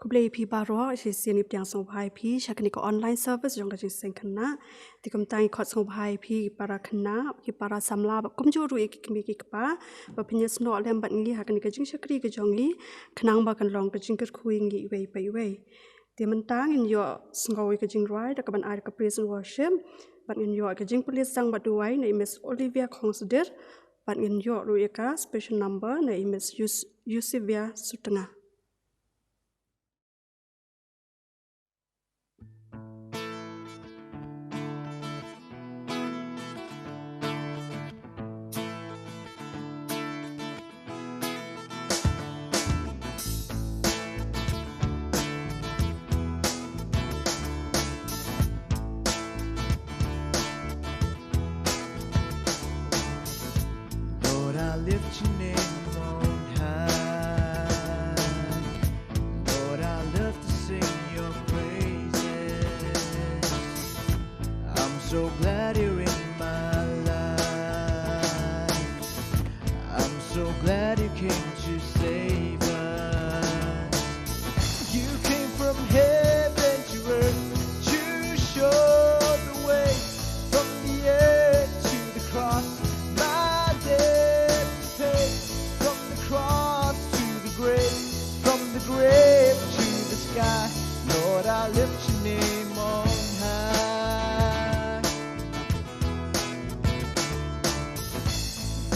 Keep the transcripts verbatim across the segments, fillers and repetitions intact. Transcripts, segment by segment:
Khublei ïa phi baroh, shisien ngi pdiang sngewbha ïa phi sha kane ka online service jong ka jingïaseng khynnah. Te kumta ngi khot sngewbha ïa phi ki para khynnah, ki para samla, bad kumjuh ruh ïa ki kmie ki kpa, ba phin ïasnoh lem bad ngi ha kane ka jingshakri ka jong ngi, khnang ba kan long ka jingkyrkhu ïa ngi iwei pa iwei. Te mynta ngin ïohsngew ïa ka jingrwai da kaban ai da ka praise and worship, bad ngin ïoh ïa ka jingpule sdang bad duwai na i Miss Olivia Khongsdir, bad ngin ïoh ruh ïa ka special number na i Miss Yus-, Yusivia Sutnga. Lord, I lift your name on high. Lord, I love to sing your praises. I'm so glad you're in my life. I'm so glad you came to save us. You came from heaven to earth to show the way. From the earth to the cross, my debt to pay. From the cross to the grave, from the grave to the sky. Lord, I lift your name on high.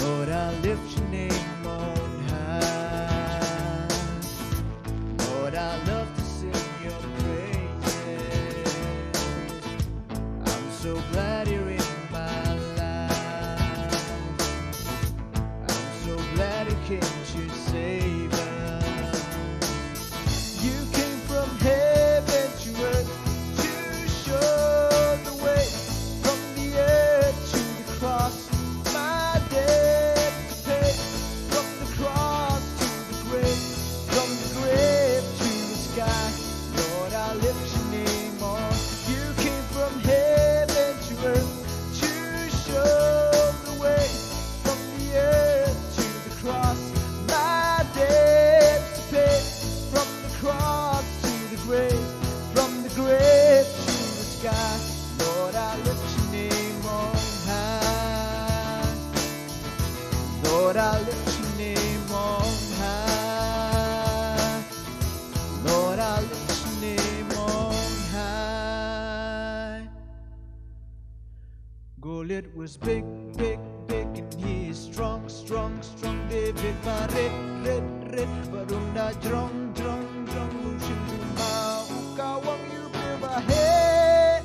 Lord, I lift your name on high. Lord, I love to sing your praises. I'm so glad you're in my life. I'm so glad you came to save us. You came from heaven to earth to show the way. From the earth to the cross, my debt to pay. From the cross to the grave, from the grave to the sky. Lord, I lift your name on. You came from heaven to earth to show the way. From the earth to the cross, my debt to pay. From the cross to the grave, from the grave to the sky. Lord, I lift your name on high. Lord, I lift your name on high. Lord, I lift your name on high. Goliath was big, big, big, and he is strong, strong, strong. David ba rit, rit, rit, bad um da jrong, jrong, jrong. U shim u maw, u kawang, u briew ba heh,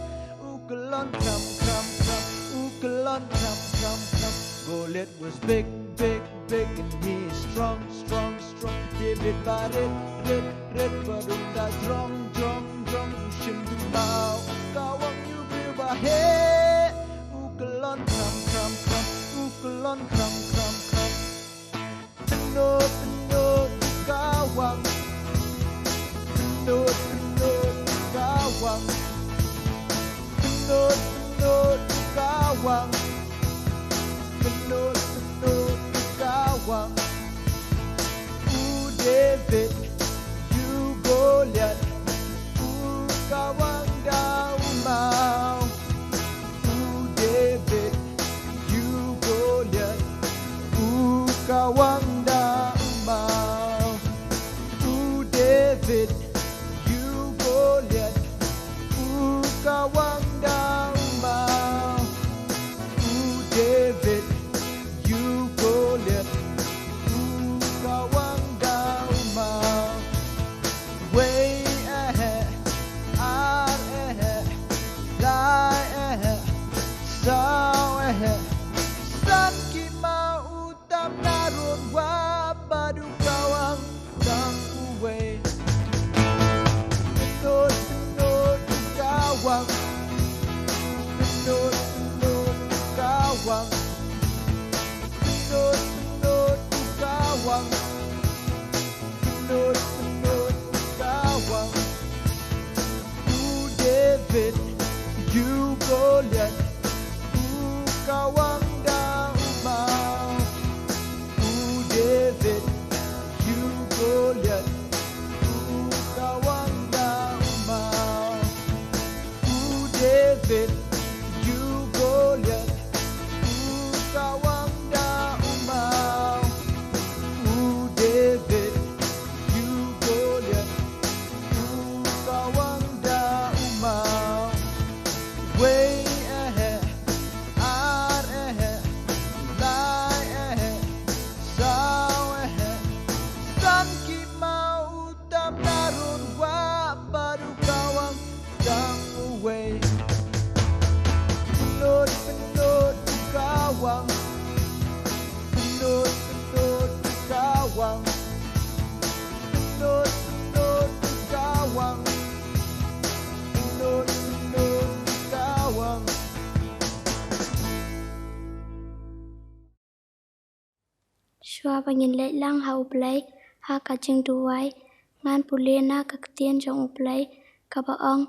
u kyllon kham, kham, kham, u kyllon kham, kham, kham. Goliath was big, big, big, and he is strong, strong, strong. David ba rit, rit, rit, bad um da jrong, jrong, jrong. U shim u maw, u kawang, u briew ba heh, u kyllon kham, kham, kham, u kyllon kham, kham, kham. Pynnud, pynnud u kawang. Pynnud, pynnud u kawang. Pynnud, pynnud u kawang. Pynnud, pynnud u kawang. U David ïa u Goliath, u kawang da u maw. U David ïa u Goliath, u kawang da u maw. U David ïa u Goliath, u kawang da u maw. U David ïa u Goliath, u kawang da u maw. Wei eh, ar eh, lai eh, saw eh, san ki maw u tam na rud wa bad u kawang tang uwei. Shuwa ba ngin leit lang ha U Blei ha ka jingduwai, ngan pule na ka ktien jong U Blei, kaba ong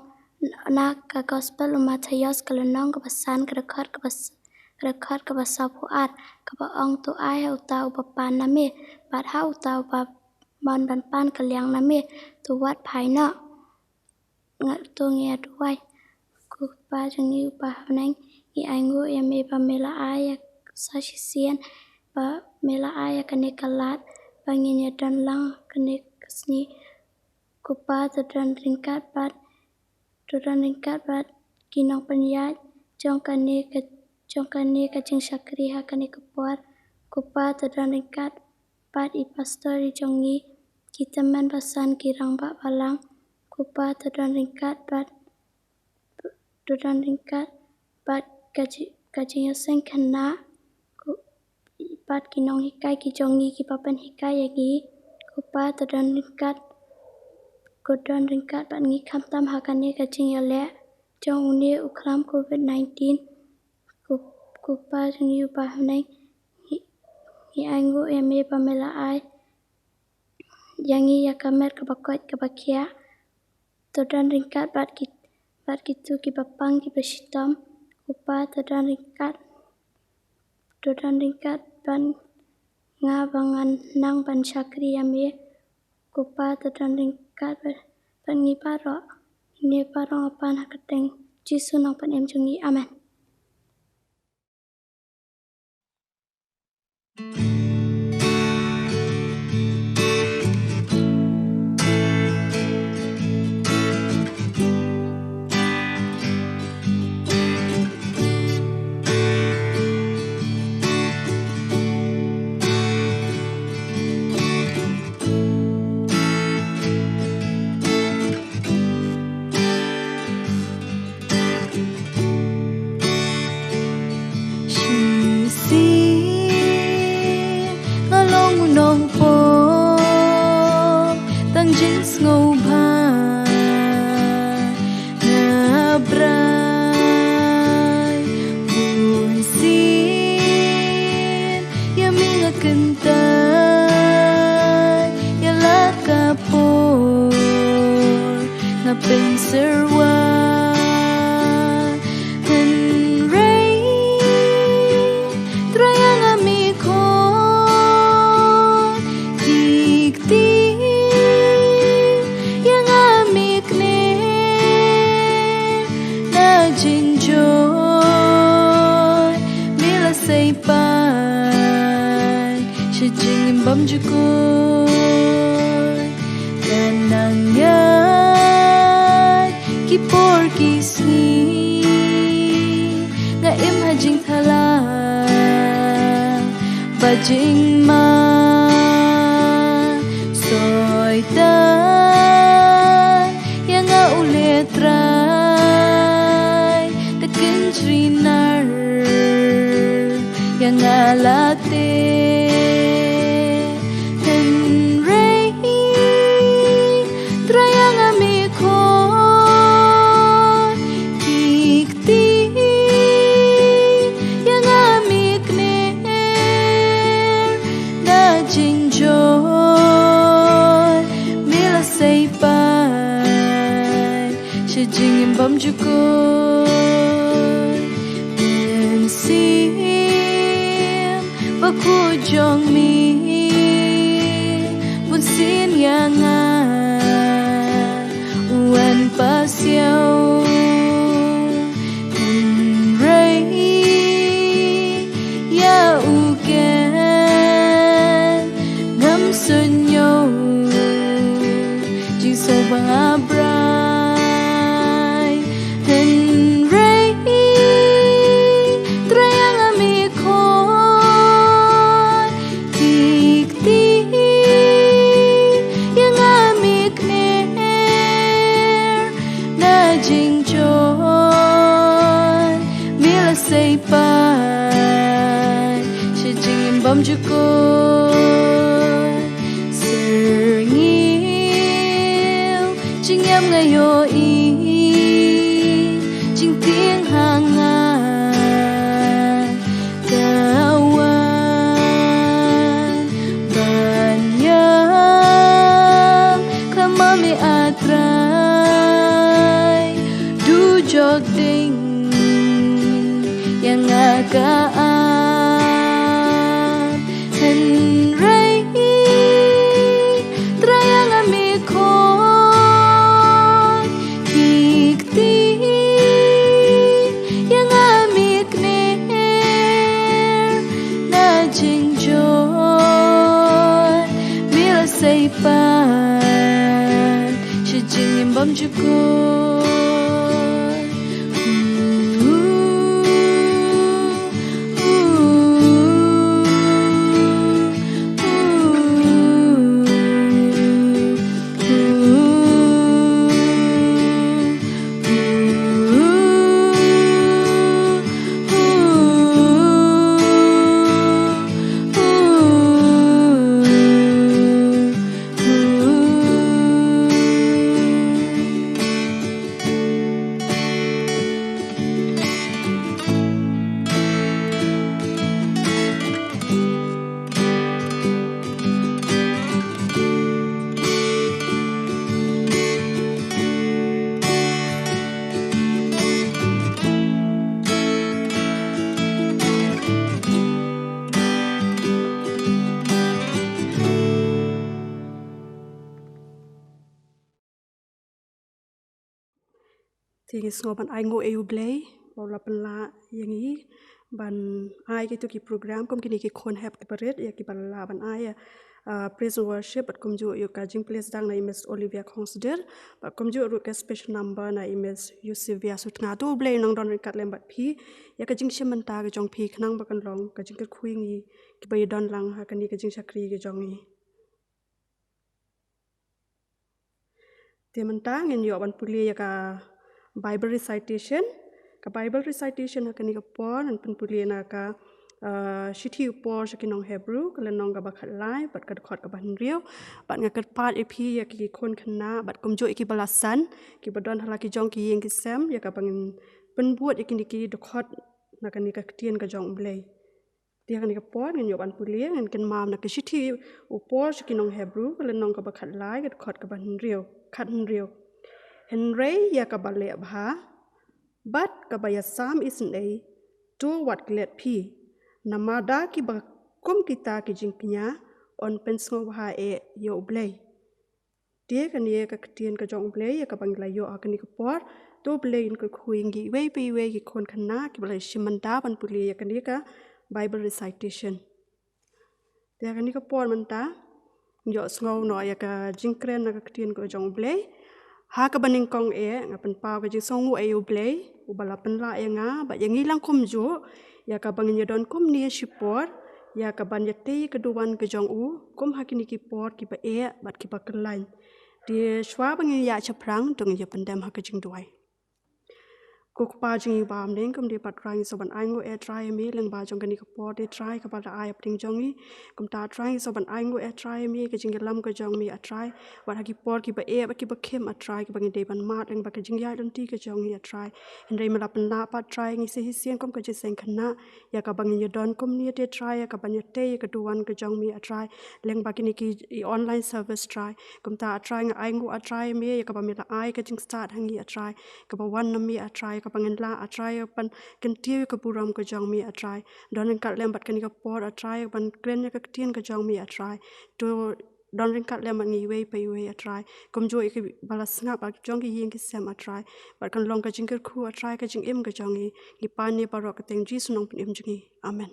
na ka Gospel u Mathaios, ka lynnong kaba san, ka dkhot kaba s-, ka dkhot kaba sawphew ar, kaba ong: To ai ha uta uba pan na me, bad ha uta uba mon ban pan ka liang na me, to wad phai noh. Nga, to ngin ïa duwai. Ko Kpa jong ngi uba ha bneng, ngi ainguh ïa me ba me la ai ïa sa shisien, ba me la ai ïa kane ka lad ba ngin ïa don lang kane ka sngi. Ko Kpa, to don ryngkat bad, to don ryngkat bad ki nongpynïaid jong kane ka, jong kane ka jingshakri ha kane ka por. Ko Kpa, to don ryngkat bad i pastor i jong ngi, ki tymmen basan, ki rangbah balang. Ko Kpa, to don ryngkat bad, to don ryngkat bad ka ji-, ka jingïaseng khynnah, ko, bad ki nonghikai ki jong ngi kiba pynhikai ïa ngi. Ko Kpa, to don ryngkat, to don ryngkat bad ngi khamtam ha kane ka jingïaleh jong une u khlam covid nineteen. Ko, ko Kpa jong ngi uba ha bneng, ngi, ngi ainguh ïa me ba me la ai ïa ngi ïa ka met kaba koit kaba khiah. To don ryngkat bad ki, bad kito kiba pang kiba shitom. Ko Kpa, to don ryngkat, to don ryngkat bad nga ba ngan nang ban shakri ïa me. Ko Kpa, to don ryngkat bad, bad ngi baroh. Ngi baroh ngi pan ha ka kyrteng Jisu Nongpynim jong ngi. Amen. Shisien nga long u nongpop tang jingsngewbha. Nga brai bunsien ïa me, nga kyntait ïa la ka por, nga pynsyrwa. Hynrei Trai ïa nga me khot, ki kti ïa nga me kner. Na jingjoit me la sei pat sha jingim bymjukut. Ka nang ïaid ki por ki sngi, nga im ha jingthala ba jingma. Soi ta ïa nga u leh Trai, da kynjri nar ïa nga lade. Hynrei Trai ïa nga me khot, ki kti ïa nga me kner. Na jingjoit me la sei pat sha jingim bymjukut. Mynsiem Bakhuid jong me, bunsien ïa nga u wan pasiaw. Hynrei ïa u ken ngam sngew jingsngewbha nga brai. Hynrei Trai ïa nga me khot, ki kti ïa nga me kner. Na jingjoit me la sei pat sha jingim bymjukut. Syrngiew jingïap nga ïohi, jingtieng ha nga ka wan. Trai, du jok ding ïa nga ka am. Hynrei Trai, ïa nga me khot, ki kti ïa nga me kner. Na jingjot me la sei pat sha jingim bymjukut. Te ngi sngew ban ai nguh ïa U Blei ba u la pynlah ïa ngi ban ai kito ki program kum kine ki khun hep ki barit ïa kiba la lah ban ai ïa, ah, praise and worship bad kumjuh ïa ka jingpule sdang na i Miss Olivia Khongsdir bad kumjuh ruh ka special number na i Miss Eusebia Sutnga. To U Blei u nang don ryngkat lem bad phi ïa ka jingshim bynta ka jong phi khnang ba kan long ka jingkyrkhu ïa ngi kiba ïadon lang ha kane ka jingshakri ka jong ngi. Te mynta ngin ïoh ban pule ïa ka Bible recitation. Ka Bible recitation ha kane ka por ngan pynpule na ka, ah, shithi u Paul sha ki nong Hebru, ka lynnong kaba khatlai bad ka dkhot kaba hynriew. Bad nga kyrpad ïa phi ïa ki khun khynnah bad kumjuh ïa kiba la san kiba don ha la ki jong ki ïing ki sem ïa kaba ngin pynbud ïa kine ki dkhot na kane ka ktien ka jong U Blei. Te ha kane ka por ngin ïoh ban pule, ngin kynmaw na ka shithi u Paul sha ki nong Hebru, ka lynnong kaba khatlai, ka dkhot kaba hynriew, khathynriew. Hynrei ïa kaba leh bha bad kaba ïasam isynei, to wat klet phi. Namar da kiba kum kita ki jingkñia yn pynsngewbha eh ïa U Blei. Te kane ka ktien ka jong U Blei ïa kaba ngi la ïoh ha kane ka por. To U Blei un kyrkhu ïa ngi iwei pa iwei ki khun khynnah kiba la shim bynta ban pule ïa kane ka Bible recitation. Te ha kane ka por mynta ngi ïoh sngew noh ïa ka jingkren na ka ktien ka jong U Blei. Ha kaba nyngkong eh nga pynpaw ka jingsngewnguh ïa U Blei uba la pynlah ïa nga bad ïa ngi lang kumjuh ïa kaba ngin ïadon kumne shipor ïa ka ban ïatei ka duwan ka jong u kum ha kine ki por kiba eh bad kiba kyllain. Te shuwa ba ngin ïaid shaphrang to ngin ïa pyndem ha ka jingduwai. Ko Kpa jong ngi uba ha bneng, kumne pat Trai ngi sngewbha ban ai nguh eh Trai ïa me lyngba jong kane ka por te Trai kaba la ai hapdeng jong ngi. Kumta Trai ngi sngewbha ban ai nguh eh Trai ïa me ka jingïalam ka jong me ah Trai. Wat ha ki por kiba eh bad kiba khim ah Trai kiba ngi dei ban mad lyngba ka jingïaid lynti ka jong ngi ah Trai. Hynrei me la pynlah pat Trai ngi sa shisien kum ka jingïaseng khynnah ïa kaba ngin ïadon kumne te Trai ïa ka ban ïatei ïa ka duwan ka jong me ah Trai. Lyngba kine ki i online service Trai. Kumta ah Trai nga ai nguh ah Trai ïa me ïa kaba me la ai ka jingstad ha ngi ah Trai. Kaba wan na me ah Trai kaba ngin lah ah Trai ïa ban kyntiew ïa ka burom ka jong me ah Trai. Don ryngkat lem bad kane ka por ah Trai ïa ban kren ïa ka ktien ka jong me ah Trai. To don ryngkat lem bad ngi iwei pa iwei ah Trai. Kumjuh ïa kiba la sngap ah jong ki ïing ki sem ah Trai. Bad kan long ka jingkyrkhu ah Trai ka jingim ka jong ngi. Ngi pan ïa baroh ha ka kyrteng Jisu nongpynim jong ngi. Amen.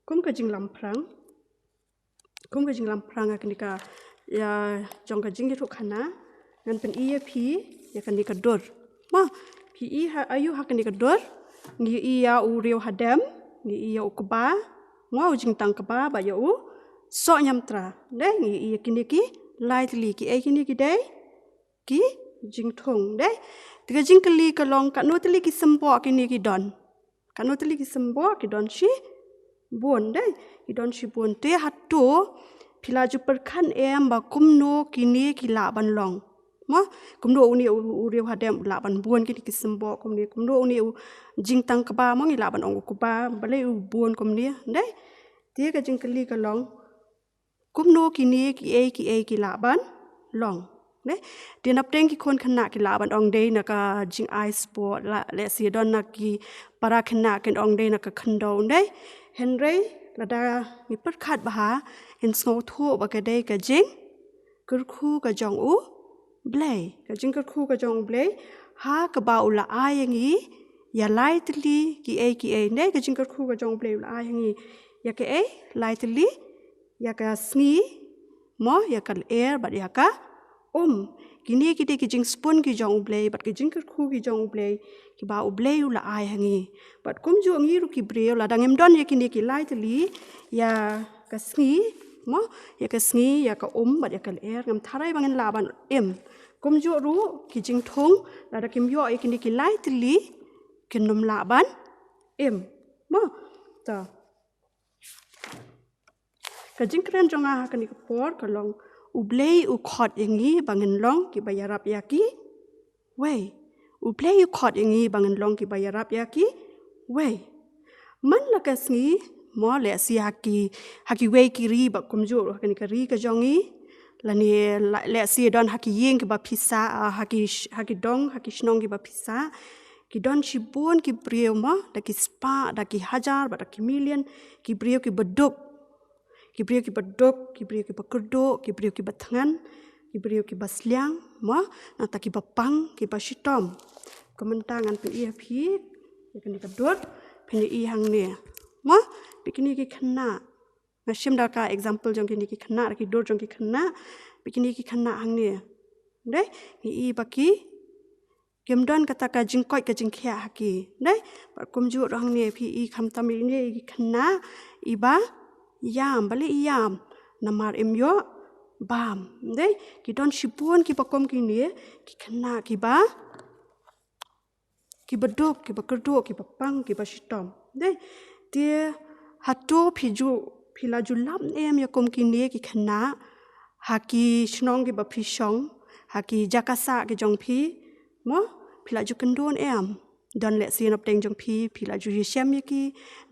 Kum ka jinglam phrang. Kum ka jinglam phrang ha kane ka ïa jong ka jingïathuhkhana ngan pyni ïa phi ïa kane ka dur. Mo, phi i ha aïu ha kane ka dur. Ngi i ïa u riew hadem, ngi i ïa u kba, mo, u jingtang kba bad ïa u soh ñiamtra. Dei ngi i ïa kine ki lai tylli, kiei kine ki dei ki jingthung, dei. Te ka jingkylli ka long katno tylli ki symboh kine ki don. Katno tylli ki symboh, ki don shibun, dei. Ki don shibun. Te hato phi la ju pyrkhat em ba kumno kine ki lah ban long. Mo, kumno une u, u riew hadem u lah ban bun kine ki symboh kumne, kumno une u jingtang kba mo ngi lah ban ong u kba, balei u bun kumne, dei. Te ka jingkylli ka long kumno kine kiei kiei ki lah ban long. Ne? Dei napdeng ki khun khynnah ki lah ban ong dei na ka jingai sport, la lehse don na ki para khynnah kin ong dei na ka khyndew, ne? Hynrei lada ngi pyrkhat bha, ngin sngewthuh ba ka dei ka jingkyrkhu ka jong U Blei. Ka jingkyrkhu ka jong U Blei, ha kaba u la ai ïa ngi ïa lai tylli kiei kiei, ne? Ka jingkyrkhu ka jong U Blei u la ai ïa ngi ïa kaei? Lai tylli, ïa ka sngi, mo, ïa ka lyer, bad ïa ka um. Kine ki dei ki jingspun ki jong U Blei, bad ki jingkyrkhu ki jong U Blei, kiba U Blei u la ai ha ngi. Bad kumjuh ngi ruh ki briew, lada ngim don ïa kine ki lai tylli, ïa ka sngi, mo, ïa ka sngi, ïa ka um, bad ïa ka lyer, ngam tharai ba ngin lah ban im. Kumjuh ruh ki jingthung, lada kim ïoh ïa kine ki lai tylli, kin ym lah ban im. Mo, to. Ka jingkren jong nga ha kane ka por ka long, U Blei u khot ïa ngi ba ngin long kiba ïarap ïa kiwei. U Blei u khot ïa ngi ba ngin long kiba ïarap ïa kiwei. Man la ka sngi, mo, lehse ha ki, ha kiwei ki ri, bad kumjuh ha kane ka ri ka jong ngi, lane la, lehse don ha ki ïing kiba pisa, ah, ha ki sh-, ha ki dong, ha ki shnong kiba pisa, ki don shibun ki briew, mo, da ki spah, da ki hajar, bad da ki million ki briew kiba duk. Ki briew kiba duk, ki briew kiba kyrduh, ki briew kiba thngan, ki briew kiba sliang, mo, nangta kiba pang, kiba shitom. Kumta ngan pyni ïa phi, ïa kane ka dur, phin ïohi hangne. Mo, phi kine ki khynnah. Nga shim da ka example jong kine ki khynnah, da ki dur jong ki khynnah, phi kine ki khynnah hangne. Dei, ngi i ba ki kim don kata ka jingkoit ka jingkhiah ha ki. Dei, bad kumjuh ruh hangne phi i khamtam ine i khynnah iba ïam, balei i ïam? Namar im ïoh bam. Dei, ki don shibun kiba kum kine, ki khynnah kiba, kiba duk, kiba kyrduh, kiba pang, kiba shitom. Dei, te hato phi ju, phi la ju lap em ïa kum kine ki khynnah ha ki shnong kiba phi shong, ha ki jaka sah ki jong phi, mo, phi la ju kynduh em? Don lehse napdeng jong phi, phi la ju ïashem ïa ki,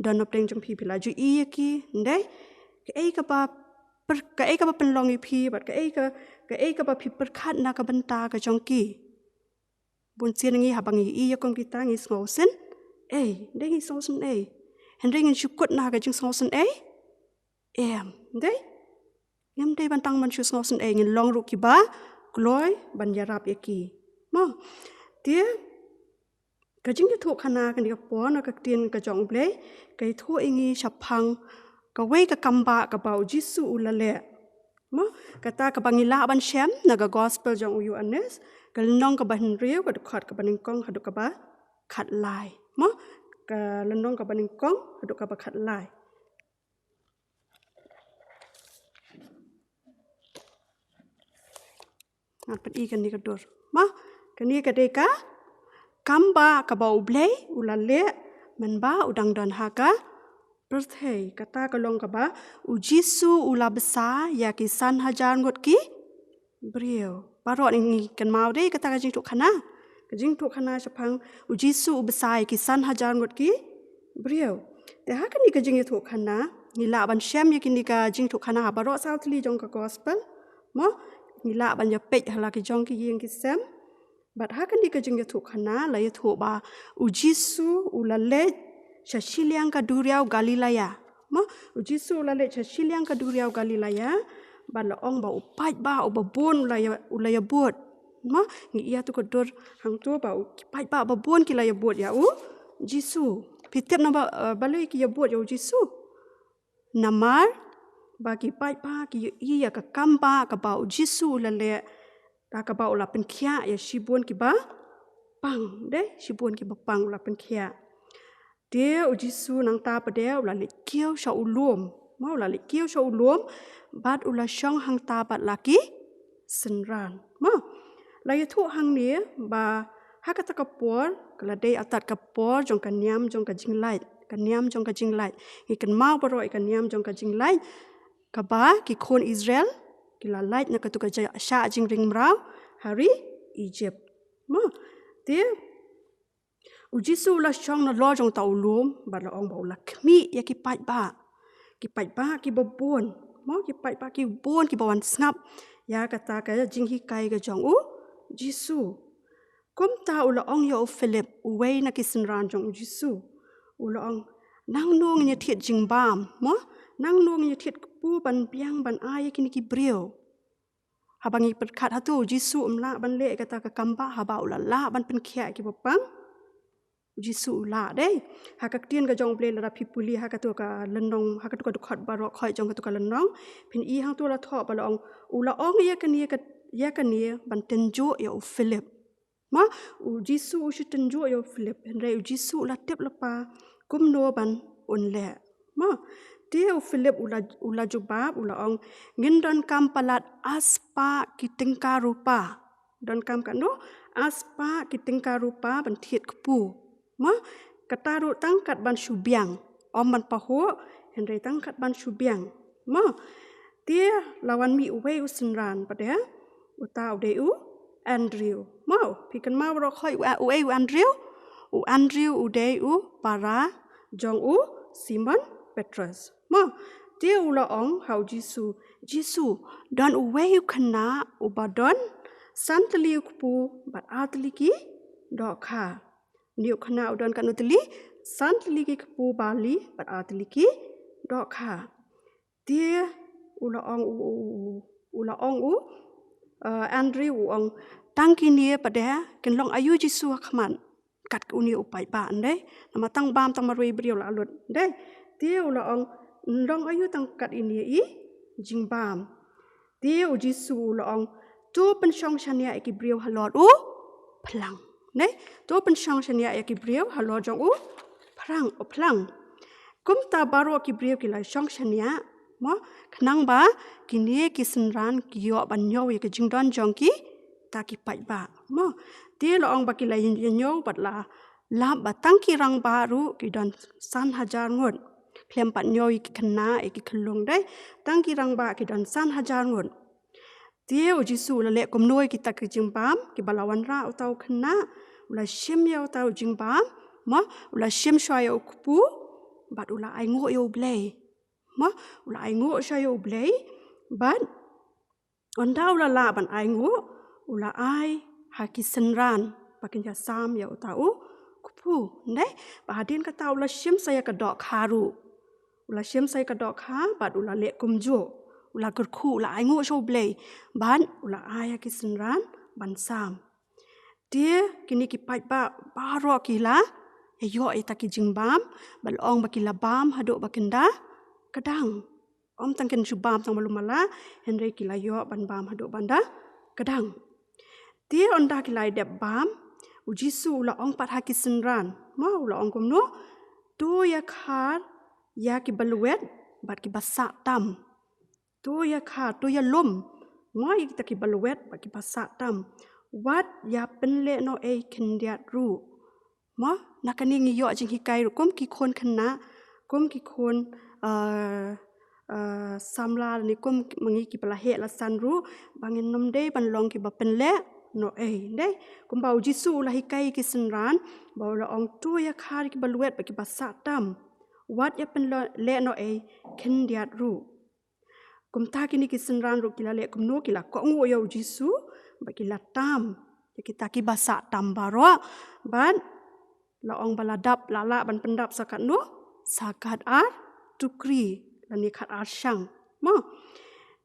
don napdeng jong phi, phi la ju i ïa ki, dei? Kaei kaba pyr-, kaei kaba pynlong ïa phi, bad kaei ka, kaei kaba phi pyrkhat na ka bynta ka jong ki? Bun sien ngi haba ngi i ïa kum kita ngi sngewsynei, dei, ngi sngewsynei. Hynrei ngin shu kut na ka jingsngewsynei? Em, dei? Ngim dei ban tang ban shu sngewsynei, ngin long ruh kiba kloi ban ïarap ïa ki. Mo. Te ka jingïathuhkhana kane ka por na ka ktien ka jong U Blei ka ïathuh ïa ngi shaphang kawei ka kambah kaba U Jisu u la leh. Mo, kata kaba ngi lah ban shem na ka gospel jong u Ïoannis, ka lynnong kaba hynriew, ka dkhot kaba nyngkong haduh kaba khatlai. Mo, ka lynnong kaba nyngkong haduh kaba khatlai. Ngan pyni kane ka dur. Mo, kane ka dei ka kambah kaba U Blei u la leh mynba u dang don ha ka pyrthei. Kata ka long kaba U Jisu u la bsa ïa ki san hajar ngut ki briew. Baroh ngi kynmaw, dei, kata ka jingïathuhkhana. Ka jingïathuhkhana shaphang U Jisu u bsa ïa ki san hajar ngut ki briew. Te ha kane ka jingïathuhkhana ngi lah ban shem ïa kane ka jingïathuhkhana ha baroh saw tylli jong ka gospel. Mo, ngi lah ban ïapeit ha la ki jong ki ïing ki sem. Bad ha kane ka jingïathuhkhana la ïathuh ba U Jisu u la leit sha shiliang ka duriaw Galilaya. Mo, U Jisu u la leit sha shiliang ka duriaw Galilaya, bad la ong ba u paidbah uba bun u la ïa, u la ïabud. Mo, ngi ïa tu ka dur hangto ba u, ki paidbah ba bun ki la ïabud ïa U Jisu. Phi tip namar, eh, balei ki ïabud ïa U Jisu? Namar ba ki paidbah ki ïohi ïa ka kambah kaba U Jisu u la leh, da kaba u la pynkhiah ïa shibun kiba pang, dei, shibun kiba pang u la pynkhiah. Te U Jisu nangta pat de u la leit kiew sha u lum. Mo, u la leit kiew sha u lum, bad u la shong hangta bad la ki synran. Mo, la ïathuh hangne ba ha kata ka por ka la dei artat ka por jong ka niam jong ka jinglait, ka niam jong ka jinglait. Ngi kynmaw baroh ïa ka niam jong ka jinglait, kaba ki khun Israel ki la lait na katu ka ja-, shah jingring mraw ha ri Egypt. Mo, te U Jisu u la shong nalor jong uta u lum, bad la ong ba u la khmih ïa ki paidbah. Ki paidbah kiba bun. Mo, ki paidbah kiba bun kiba wan sngap ïa kata ka jinghikai ka jong u Jisu. Kumta u la ong ïa u Philip, uwei na ki synran jong u Jisu, u la ong, "Nangno ngin ïa thied jingbam, mo? Nangno ngin ïa thied kpu ban biang ban ai ïa kine ki briew?" Haba ngi pyrkhat hato u Jisu um lah ban leh kata ka kam ba, haba u la lah ban pynkhiah ïa ki bapang? U Jisu u lah, dei. Ha ka ktien ka jong U Blei lada phi pule ha kato ka lynnong, ha kato ka dkhot baroh khoit jong kato ka lynnong, phin i hangto la thoh ba la ong, u la ong ïa kane ka, ïa kane ban tynjuh ïa u Philip. Ma, u Jisu u shu tynjuh ïa u Philip, hynrei u Jisu u la tip lypa kumno ban un leh. Ma, te u Philip u la, u la jubab, u la ong, "Ngin donkam palat ar spah ki tyngka rupa." Donkam katno? Ar spah ki tyngka rupa ban thied kpu. Ma, kata ruh tang kat ban shu biang. Ym ban pahuh, hynrei tang kat ban shu biang. Ma, te la wan mih uwei u synran pat, eh? Uta u dei u Andrew. Ma, phi kynmaw baroh khoit u, uei u Andrew? U Andrew u dei u para jong u Simon Petros. Ma, te u la ong ha u Jisu, "Jisu, don uwei u khynnah uba don san tylli u kpu bad ar tylli ki dohkha." Une u khynnah u don katno tylli? San tylli ki kpu barli bad ar tylli ki dohkha. Te u la ong u, u, u, u la ong u, eh, Andrew u ong, "Tang kine pat de kin long aïu Jisu ha khmat?" Kat une u paidbah, ndei. Namar tang bam tang marwei briew la lut, ndei. Te u la ong, "Long aïu tang kat ine i jingbam?" Te u Jisu u la ong, "To pynshong shaniah ïa ki briew halor u phlang." Ndei, "To pynshong shaniah ïa ki briew halor jong u phrang, u phlang." Kumta baroh ki briew ki la shong shaniah, mo, khnang ba kine ki synran ki ïoh ban ñiew ïa ka jingdon jong kita ki paidbah, mo. Te la ong ba ki la ñiew bad la lap ba tang ki rangbah ruh ki don san hajar ngut. Khlem pat ñiew ïa ki khynnah, ïa ki khyllung, dei. Tang ki rangbah ki don san hajar ngut. Te u Jisu u la leh kumno ïa kita ki jingbam kiba la wanrah uta u khynnah? U la shim ïa uta u jingbam, mo, u la shim shuwa ïa u kpu, bad u la ainguh ïa U Blei. Mo, u la ainguh shuwa ïa U Blei, bad ynda u la lah ban ainguh, u la ai ha ki synran ba kin ïa sam ïa uta u kpu, ndei? Bad hadien kata u la shim sa ïa ka dohkha ruh. U la shim sa ïa ka dohkha, bad u la leh kumjuh. U la kyrkhu, u la ainguh sha U Blei, bad u la ai ha ki synran ban sam. Te kine ki paidbah baroh ki la ïoh ïa kita ki jingbam, bad la ong ba ki la bam haduh ba kin da kdang. Ym tang kin shu bam tang malu mala, hynrei ki la ïoh ban bam haduh ban da kdang. Te ynda ki la dep bam, u Jisu u la ong pat ha ki synran, mo, u la ong kumno? "To ïakhar ïa kiba lwet bad kiba sah tam. To ïakhar, to ïalum, mo, ïa kita kiba lwet bad kiba sah tam. Wat ïa pynlehnohei khyndiat ruh." Mo, na kane ngi ïoh jinghikai ruh kum ki khun khynnah, kum ki khun, eh, eh, samla, ne kum ma ngi kiba la heh la san ruh, ba ngin ym dei ban long kiba pynlehnohei, ndei? Kumba u Jisu u la hikai ki synran, ba u la ong, "To ïakhar ïa kiba lwet bad kiba sah tam. Wat ïa pynlehnohei khyndiat ruh." Kumta kine ki synran ruh ki la leh kumno? Ki la kohnguh ïa u Jisu, bad ki la tam ïa kita kiba sah tam baroh, bad la ong ba la dap, la lah ban pyndap sa katno? Sa khat ar tukri, lane khat ar shang. Mo.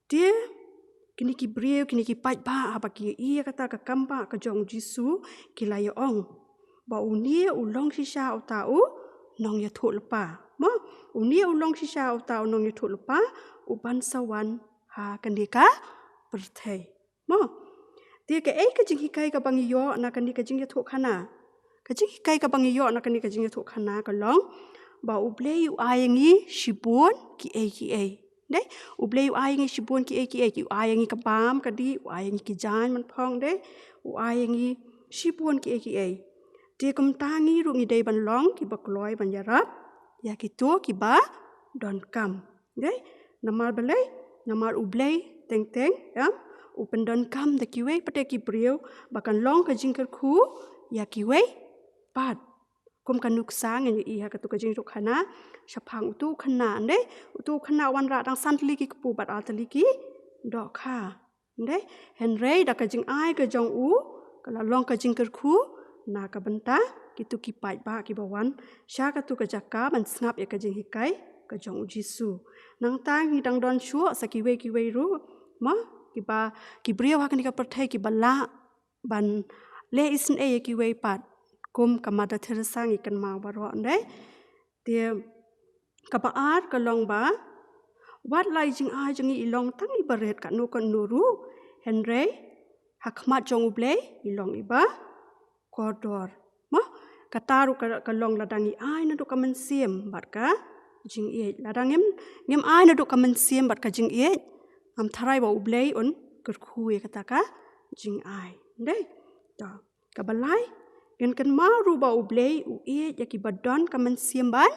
Te kine ki briew, kine ki paidbah, haba ki ïohi ïa kata ka kam ba ka jong u Jisu, ki la ïa ong ba une u long shisha uta u nongïathuhlypa. Mo, une u long shisha uta u nongïathuhlypa uban sa wan ha kane ka pyrthei. Mo. Te kaei ka jinghikai kaba ngi ïoh na kane ka jingïathuhkhana? Ka jinghikai kaba ngi ïoh na kane ka jingïathuhkhana ka long ba U Blei u ai ïa ngi shibun kiei kiei. Dei, U Blei u ai ïa ngi shibun kiei kiei, u ai ïa ngi ka bam ka dih, u ai ïa ngi ki jaiñ man phong, dei, u ai ïa ngi shibun kiei kiei. Te kumta ngi ruh ngi dei ban long kiba kloi ban ïarap ïa kito kiba donkam. Dei, namar balei? Namar U Blei teng teng, em, u pyndonkam da kiwei pat de ki briew ba kan long ka jingkyrkhu ïa kiwei pat. Kum ka nuksa ngin ïohi ha katu ka jingïathuhkhana shaphang utu u khynnah, dei, utu u khynnah u wanrah tang san tylli ki kpu bad ar tylli ki dohkha. Hynrei da ka jingai ka jong u ka la long ka jingkyrkhu na ka bynta kito ki paidbah kiba wan sha katu ka jaka ban sngap ïa ka jinghikai ka jong u Jisu. Nangta ngi dang don shuh sa kiwei kiwei ruh, mo, kiba, ki briew ha kane ka pyrthei kiba lah ban leh isynei ïa kiwei pat, kum ka Mother Teresa ngi kynmaw baroh, hynrei. Te kaba ar ka long ba, wat la i jingai jong ngi i long tang iba rit katno katno ruh, hynrei ha khmat jong U Blei i long iba kordor. Mo, kata ruh ka, ka long lada ngi ai naduh ka mynsiem bad ka jingïeit. Lada ngim, ngim ai naduh ka mynsiem bad ka jingïeit, ngam tharai ba U Blei un kyrkhu ïa kata ka jingai. Hynrei, to, kaba lai, ngin kynmaw ruh ba U Blei u ïeit ïa kiba don ka mynsiem ban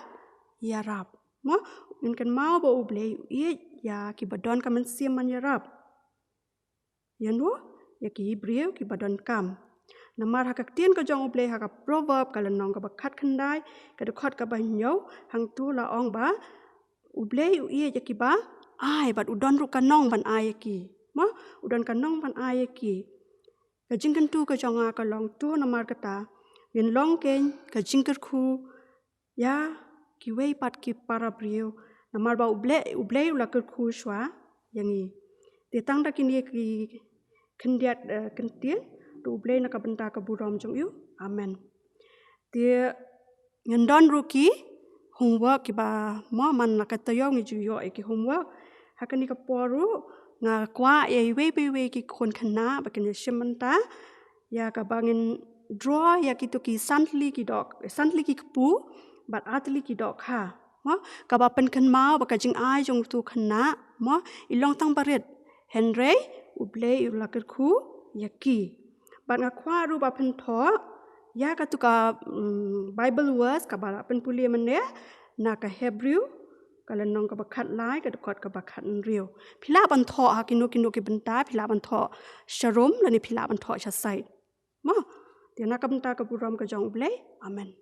ïarap. Mo, ngin kynmaw ba U Blei u ïeit ïa kiba don ka mynsiem ban ïarap. Ïa no, ïa ki briew kiba donkam. Namar ha ka ktien ka jong U Blei ha ka Proverb ka lynnong kaba khatkhyndai, ka dkhot kaba hynñiew, hangto la ong ba U Blei u ïeit ïa kiba ai, bad u don ruh ka nong ban ai ïa ki. Mo, u don ka nong ban ai ïa ki. Ka jingkyntu ka jong nga ka long to namar kata, ngin long kein ka jingkyrkhu ïa kiwei pat ki para briew, namar ba U Blei, U Blei u la kyrkhu shuwa ïa ngi. Te tang da kine ki khyndiat, eh, kyntien, to U Blei na ka bynta ka burom jong u. Amen. Te ngin don ruh ki homework kiba, mo, man la ka taïew ngi ju ïoh ïa ki homework. Ha kane ka por ruh nga kwah ïa iwei pa iwei ki khun khynnah ba kin ïa shim bynta ïa kaba ngin draw ïa kito ki san tylli ki doh, san tylli ki kpu bad ar tylli ki dohkha. Mo, kaba pynkynmaw ba ka jingai jong uto u khynnah, mo, i long tang ba rit, hynrei U Blei u la kyrkhu ïa ki. Bad nga kwah ruh ba phin thoh ïa katu ka, mm, Bible verse kaba la pynpule mynne na ka Hebrew ka lynnong kaba khatlai, ka dkhot kaba khathynriew. Phi lah ban thoh ha kino kino ki bynta, phi lah ban thoh sharum lane phi lah ban thoh sha side. Mo, te na ka bynta ka burom ka jong U Blei. Amen.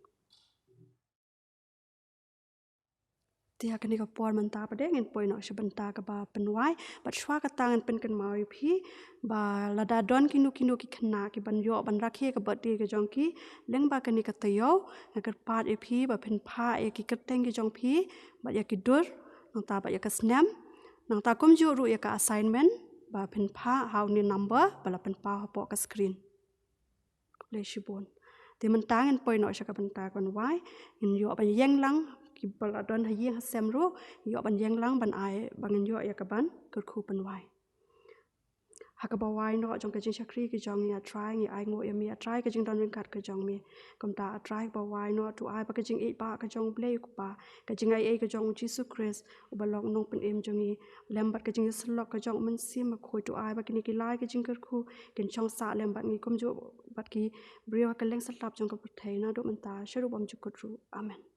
Te ha kane ka por mynta pat de ngin poi noh sha bynta kaba pynwai, bad shuwa kata ngan pynkynmaw ïa phi ba lada don kino kino ki khynnah kiban ïoh ban rakhe ka birthday ka jong ki lyngba kane ka taïew, nga kyrpad ïa phi ba phin phah ïa ki kyrteng ki jong phi bad ïa ki dur, nangta bad ïa ka snem, nangta kumjuh ruh ïa ka assignment ba phin phah ha une u number ba la pynpaw hapoh ka screen. Khublei shibun. Te mynta ngin poi noh sha ka bynta ka ban wai, ngin ïoh ban ïeng lang, kiba la don ha ïing ha sem ruh, ïoh ban ïeng lang ban ai, ba ngin ïoh ïa ka ban kyrkhu pynwai. Ha kaba wai noh jong ka jingshakri ka jong ngi, A Trai, ngi ainguh ïa me, A Trai, ka jingdon ryngkat ka jong me. Kumta A Trai, kaba wai noh, to ai ba ka jingïeit ba ka jong U Blei U Kpa, ka jingaiei ka jong U Jisu Khrist uba long U Nongpynim jong ngi, lem bad ka jingïasyllok ka jong U Mynsiem Bakhuid, to ai ba kine ki lai ki jingkyrkhu kin shong sah lem bad ngi kumjuh bad ki briew ha kylleng satlak jong ka pyrthei naduh mynta shaduh bymjukut ruh. Amen.